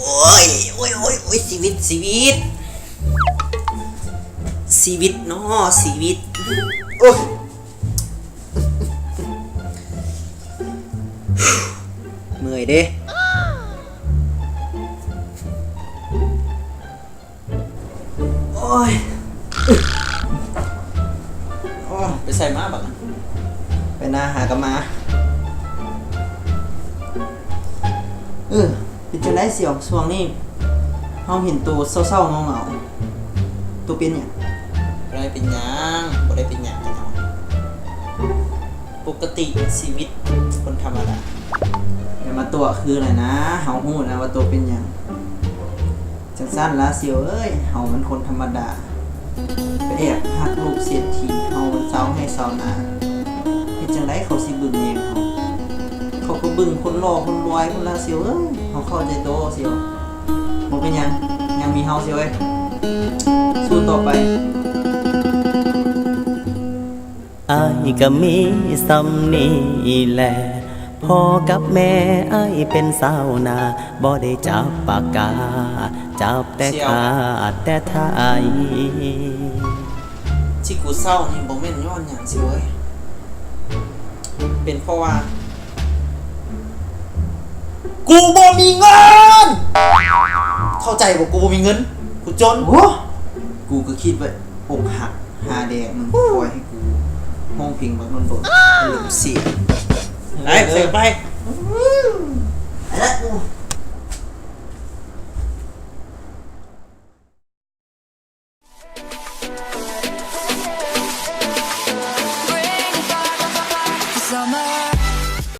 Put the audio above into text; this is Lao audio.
ໂອ້ຍ ໂອ້ຍ ໂອ້ຍ ໂອ້ຍ ຊີວິດ ຊີວິດ ຊີວິດເນາະ ຊີວິດ ໂອ້ຍ ເມື່ອຍເດ້. ໂອ້ຍ ໂອ້ຍ ໄປໃສມາບັດນັ້ນ? ໄປນາຫາກັບໝາ. ເອີ ເປັນຈັ່ງໃດສ່ຽວ? ຊ່ວງນີ້ເຮົາເຫັນໂຕເສົ້າໆເຫງົາໆ ໂຕເປັນຫຍັງ? ບໍ່ໄດ້ເປັນຫຍັງ ບໍ່ໄດ້ເປັນຫຍັງ. ປົກກະຕິຊີວິດຄົນທຳມະດາ. ຢ່າມາຕົວະຄືນະນາ ເຮົາຮູ້ນະວ່າໂຕເປັນຫຍັງ. ຈັ່ງຊັ້ນລະສ່ຽວເອີຍ ເຮົາມັນຄົນທຳມະດາ ໄປແອບຮັກລູກເສດຖີ ເຮົາມັນຊາວໄຮ່ຊາວນາ ເຮັດຈັ່ງໃດເຂົາຊິເບິ່ງແຍງເຮົາ? ເຂົາກໍເບິ່ງຄົນຫຼໍ່ຄົນລວຍພຸ້ນລະສ່ຽວເອີຍ. ເຮົາເຂົ້າໃຈໂຕສ່ຽວ. ບໍ່ເປັນຫຍັງ ຍັງມີເຮົາສ່ຽວເອີຍ ສູ້ຕໍ່ໄປ. ອ້າຍກໍມີສ່ຳນີ້ແຫຼະ ພໍ່ກັບແມ່ອ້າຍເປັນຊາວນາ ບໍ່ໄດ້ຈັບປາກກາ ຈັບແຕ່ຂາດແຕ່ໄຖ. ທີ່ກູເສົ້ານີ້ບໍ່ແມ່ນຍ້ອນຫຍັງຊິເວີຍ ເປັນເພາະວ່າ ກູບໍ່ມີເງິນ ເຂົ້າໃຈບໍ່? ກູບໍ່ມີເງິນ ກູຈົນ. ໂອ້ ກູກໍຄິດວ່າອົກຫັກຫາແດກ ມຶງປ່ອຍໃຫ້ກູຮ້ອງເພງບັກດົນໆ ອາລົມເສຍ. ໄປ ເອີ ເຊີນໄປ.